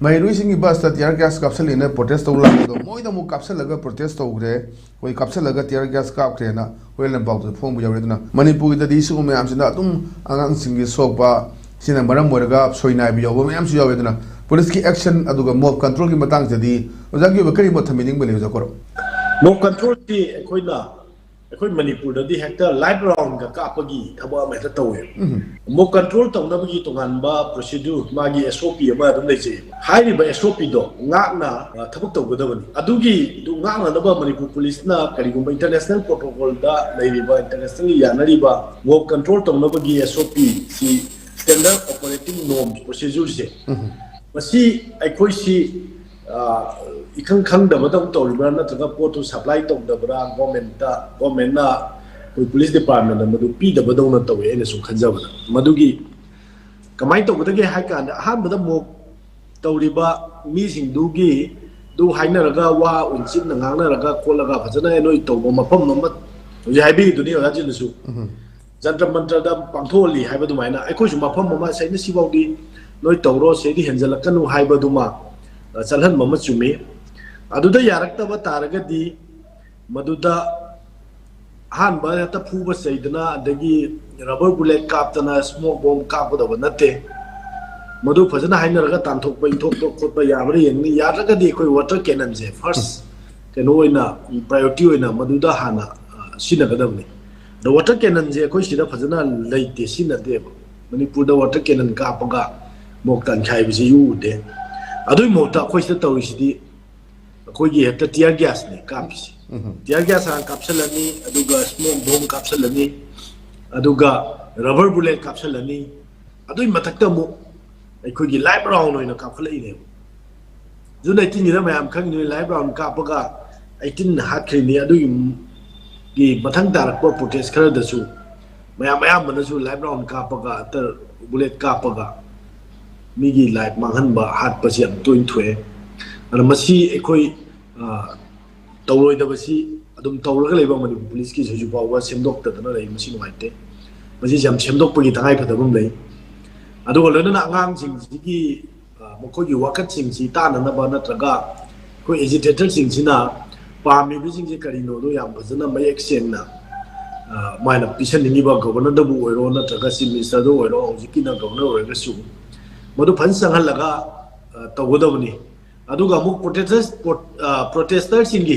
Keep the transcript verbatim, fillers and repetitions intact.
ꯃꯍꯩꯔꯣꯏꯁꯤꯡꯒꯤ ꯕꯁꯇ tear gas ꯀꯥꯞꯁꯤꯜꯂꯦꯅ protest ꯇꯧ ꯂꯥꯛꯄꯗꯣ, ꯃꯣꯏꯗ ꯑꯃꯨꯛ ꯀꯥꯞꯁꯤꯜꯂꯒ protest ꯇꯧꯈ꯭ꯔꯦ, ꯑꯩꯈꯣꯏ ꯀꯥꯞꯁꯤꯜꯂꯒ tear gas ꯀꯥꯞꯈ꯭ꯔꯦꯅ ꯍꯣꯔꯦꯟ ꯂꯝꯄꯥꯛꯇꯨꯗ ꯐꯣꯡꯕ ꯌꯥꯎꯔꯦ꯫ ꯑꯗꯨꯅ ꯃꯅꯤꯄꯨꯔꯒꯤꯗꯗꯤ ꯁꯤꯒꯨꯝꯕ ꯃꯌꯥꯝꯁꯤꯅ ꯑꯗꯨꯝ ꯑꯉꯥꯡꯁꯤꯡꯒꯤ ꯁꯣꯛꯄ, ꯁꯤꯅ ꯃꯔꯝ ꯑꯣꯏꯔꯒ ꯁꯣꯏꯅꯥꯏꯕ ꯌꯥꯎꯕ ꯃꯌꯥꯝꯁꯨ ꯌꯥꯎꯋꯦ꯫ ꯑꯗꯨꯅ ꯄꯨꯂꯤꯁꯀꯤ action ꯑꯗꯨꯒ mob controlꯒꯤ ꯃꯇꯥꯡꯁꯤꯗꯗꯤ ꯑꯣꯖꯥꯒꯤ ꯑꯣꯏꯕ ꯀꯔꯤ ꯃꯣꯠ ꯊꯝꯕꯤꯅꯤꯡꯕ ꯂꯩ, ꯑꯣꯖꯥ ꯀꯣꯔꯣ? Mob controlꯁꯤ ꯑꯩꯈꯣꯏꯅ, ꯑꯩꯈꯣꯏ ꯃꯅꯤꯄꯨꯔꯗꯗꯤ ꯍꯦꯛꯇ live roundꯒ ꯀꯥꯞꯄꯒꯤ ꯊꯕꯛ ꯑꯃ ꯍꯦꯛꯇ ꯇꯧꯋꯦ꯫ ꯎꯝ꯫ Mob control ꯇꯧꯅꯕꯒꯤ ꯇꯣꯉꯥꯟꯕ procedure, ꯃꯥꯒꯤ S O P ꯑꯃ ꯑꯗꯨꯝ ꯂꯩꯖꯩ꯫ ꯍꯥꯏꯔꯤꯕ S O Pꯗꯣ ꯉꯥꯛꯅ, ꯑ, ꯊꯕꯛ ꯇꯧꯒꯗꯕꯅꯤ꯫ ꯑꯗꯨꯒꯤ, ꯑꯗꯨ ꯉꯥꯛꯅꯅꯕ ꯃꯅꯤꯄꯨꯔ ꯄꯨꯂꯤꯁꯅ ꯀꯔꯤꯒꯨꯝꯕ international protocolꯗ ꯂꯩꯔꯤꯕ, internationally ꯌꯥꯅꯔꯤꯕ mob control ꯇꯧꯅꯕꯒꯤ S O P ꯁꯤ, standard operating norms procedureꯁꯦ, ꯎꯝ꯫ ꯃꯁꯤ ꯑꯩꯈꯣꯏꯁꯤ, ꯑ, ꯏꯈꯪ ꯈꯪꯗꯕꯗꯧ ꯇꯧꯔꯤꯕ꯭ꯔꯥ, ꯅꯠꯇ꯭ꯔꯒ ꯄꯣꯠꯇꯨ supply ꯇꯧꯗꯕ꯭ꯔꯥ, governmentꯇ, governmentꯅ ꯑꯩꯈꯣꯏ police departmentꯅ ꯃꯗꯨ ꯄꯤꯗꯕꯗꯧꯅ ꯇꯧꯋꯤ, ꯑꯩꯅ ꯁꯨꯝ ꯈꯟꯖꯕꯗ꯫ ꯃꯗꯨꯒꯤ ꯀꯃꯥꯏꯅ ꯇꯧꯒꯗꯒꯦ ꯍꯥꯏ ꯀꯥꯟꯗ, ꯑꯍꯥꯟꯕꯗ mob ꯇꯧꯔꯤꯕ ꯃꯤꯁꯤꯡꯗꯨꯒꯤ, ꯗꯨ ꯍꯥꯏꯅꯔꯒ, ꯋꯥ ꯎꯟꯆꯤꯟꯅ ꯉꯥꯡꯅꯔꯒ ꯈꯣꯠꯂꯒ ꯐꯖꯅ ꯅꯣꯏ ꯇꯧꯕ ꯃꯐꯝ ꯑꯃ, ꯍꯧꯖꯤꯛ ꯍꯥꯏꯕꯤꯔꯤꯗꯨꯅꯤ ꯑꯣꯖꯥ ꯖꯤꯅꯁꯨ꯫ ꯎꯝ꯫ ꯖꯟꯇꯔ ꯃꯟꯇꯔꯗ ꯄꯥꯡꯊꯣꯛꯍꯜꯂꯤ ꯍꯥꯏꯕ ꯑꯗꯨꯃꯥꯏꯅ ꯑꯩꯈꯣꯏꯁꯨ ꯃꯐꯝ ꯑꯃ, ꯁꯤꯗꯩꯅ ꯁꯤꯐꯥꯎꯗꯤ ꯅꯣꯏ ꯇꯧꯔꯣ, ꯁꯤꯗꯩꯗꯤ ꯍꯦꯟꯖꯜꯂꯛꯀꯅꯨ ꯍꯥꯏꯕꯗꯨꯃ, ꯑ, ꯆꯠꯍꯟꯕ ꯑꯃ ꯆꯨꯝꯃꯤ꯫ ꯑꯗꯨꯗ ꯌꯥꯔꯛꯇꯕ ꯇꯥꯔꯒꯗꯤ ꯃꯗꯨꯗ ꯑꯍꯥꯟꯕ ꯍꯦꯛꯇ ꯐꯨꯕ ꯆꯩꯗꯅ, ꯑꯗꯒꯤ rubber bullet ꯀꯥꯞꯇꯅ, smoke bomb ꯀꯥꯞꯀꯗꯕ ꯅꯠꯇꯦ꯫ ꯃꯗꯨ ꯐꯖꯅ ꯍꯥꯏꯅꯔꯒ ꯇꯥꯟꯊꯣꯛꯄ ꯏꯟꯊꯣꯛꯄ ꯈꯣꯠꯄ ꯌꯥꯕ꯭ꯔꯥ ꯌꯦꯡꯅꯤ꯫ ꯌꯥꯗ꯭ꯔꯒꯗꯤ ꯑꯩꯈꯣꯏ water cannonꯁꯦ first ꯀꯩꯅꯣ ꯑꯣꯏꯅ, priority ꯑꯣꯏꯅ ꯃꯗꯨꯗ ꯍꯥꯟꯅ, ꯑ, ꯁꯤꯖꯤꯟꯅꯒꯗꯕꯅꯤ꯫ ꯑꯗꯣ water cannonꯁꯦ ꯑꯩꯈꯣꯏ ꯁꯤꯗ ꯐꯖꯅ ꯂꯩꯇꯦ, ꯁꯤꯖꯤꯟꯅꯗꯦꯕ꯫ ꯃꯅꯤꯄꯨꯔꯗ water cannon ꯀꯥꯞꯄꯒ mob ꯇꯥꯟꯈꯥꯏꯕꯁꯤ ꯏꯎ ꯎꯗꯦ꯫ ꯑꯗꯨꯒꯤ ꯃꯍꯨꯠꯇ ꯑꯩꯈꯣꯏ ꯁꯤꯗ ꯇꯧꯔꯤꯁꯤꯗꯤ ꯑꯩꯈꯣꯏꯒꯤ ꯍꯦꯛꯇ tear gasꯅꯦ ꯀꯥꯞꯄꯤꯁꯦ꯫ ꯎꯝ꯫ Tear gas ꯍꯥꯟꯅ ꯀꯥꯞꯁꯤꯜꯂꯅꯤ, ꯑꯗꯨꯒ smoke bomb ꯀꯥꯞꯁꯤꯜꯂꯅꯤ, ꯑꯗꯨꯒ rubber bullet ꯀꯥꯞꯁꯤꯜꯂꯅꯤ꯫ ꯑꯗꯨꯒꯤ ꯃꯊꯛꯇ ꯑꯃꯨꯛ ꯑꯩꯈꯣꯏꯒꯤ live round ꯑꯣꯏꯅ ꯀꯥꯞꯈꯠꯂꯛꯏꯅꯦꯕ꯫ June eighteenꯒꯤꯗ ꯃꯌꯥꯝ ꯈꯪꯉꯤꯗꯨꯅꯤ, live round ꯀꯥꯞꯄꯒ eighteen ꯍꯥꯠꯈ꯭ꯔꯤꯅꯤ꯫ ꯑꯗꯨꯒꯤ ꯒꯤ ꯃꯊꯪ ꯇꯥꯔꯛꯄ protest ꯈꯔꯗꯁꯨ ꯃꯌꯥꯝ ꯑꯌꯥꯝꯕꯅꯁꯨ live round ꯀꯥꯞꯄꯒ, ꯑꯇꯔ bullet ꯀꯥꯞꯄꯒ ꯃꯤꯒꯤ life ꯃꯥꯡꯍꯟꯕ, ꯍꯥꯠꯄꯁꯤ ꯌꯥꯝ ꯇꯣꯏꯅ ꯊꯣꯛꯑꯦ꯫ ꯑꯗꯨꯅ ꯃꯁꯤ ꯑꯩꯈꯣꯏ, ꯑ, ꯇꯧꯔꯣꯏꯗꯕꯁꯤ ꯑꯗꯨꯝ ꯇꯧꯔꯒ ꯂꯩꯕ ꯃꯅꯤꯄꯨꯔ ꯄꯨꯂꯤꯁꯀꯤꯁꯨ ꯍꯧꯖꯤꯛ ꯐꯥꯎꯕ ꯁꯦꯝꯗꯣꯛꯇꯗꯅ ꯂꯩ꯫ ꯃꯁꯤ ꯅꯨꯡꯉꯥꯏꯇꯦ꯫ ꯃꯁꯤꯁꯦ ꯌꯥꯝ ꯁꯦꯝꯗꯣꯛꯄꯒꯤ ꯇꯉꯥꯏꯐꯗꯕ ꯑꯃ ꯂꯩ꯫ ꯑꯗꯨꯒ ꯂꯣꯏꯅꯅ ꯑꯉꯥꯡꯁꯤꯡꯁꯤꯒꯤ ꯃꯈꯣꯏꯒꯤ ꯋꯥꯀꯠꯁꯤꯡꯁꯤ ꯇꯥꯅꯅꯕ ꯅꯠꯇ꯭ꯔꯒ ꯑꯩꯈꯣꯏ ꯑꯦꯖꯤꯇꯦꯇꯔꯁꯤꯡꯁꯤꯅ ꯄꯥꯝꯃꯤꯕꯁꯤꯡꯁꯦ ꯀꯔꯤꯅꯣꯗꯣ ꯌꯥꯝ ꯐꯖꯅ ꯃꯌꯦꯛ ꯁꯦꯡꯅ ꯃꯥꯅ ꯄꯤꯁꯟꯅꯤꯡꯉꯤꯕ ꯒꯣꯕꯔꯅꯔꯗꯕꯨ ꯑꯣꯏꯔꯣ ꯅꯠꯇ꯭ꯔꯒ ꯆꯤꯐ ꯃꯤꯅꯤꯁꯇꯔꯗ ꯑꯣꯏꯔꯣ, ꯍꯧꯖꯤꯛꯀꯤꯅ ꯒꯣꯕꯔꯅꯔ ꯑꯣꯏꯔꯒꯁꯨ, ꯃꯗꯨ ꯐꯖꯅ ꯆꯪꯍꯜꯂꯒ ꯇꯧꯒꯗꯕꯅꯤ꯫ ꯑꯗꯨꯒ ꯑꯃꯨꯛ ꯄ꯭ꯔꯣꯇꯦꯁꯇꯔ ꯄ꯭ꯔꯣꯇꯦꯁꯇꯔꯁꯤꯡꯒꯤ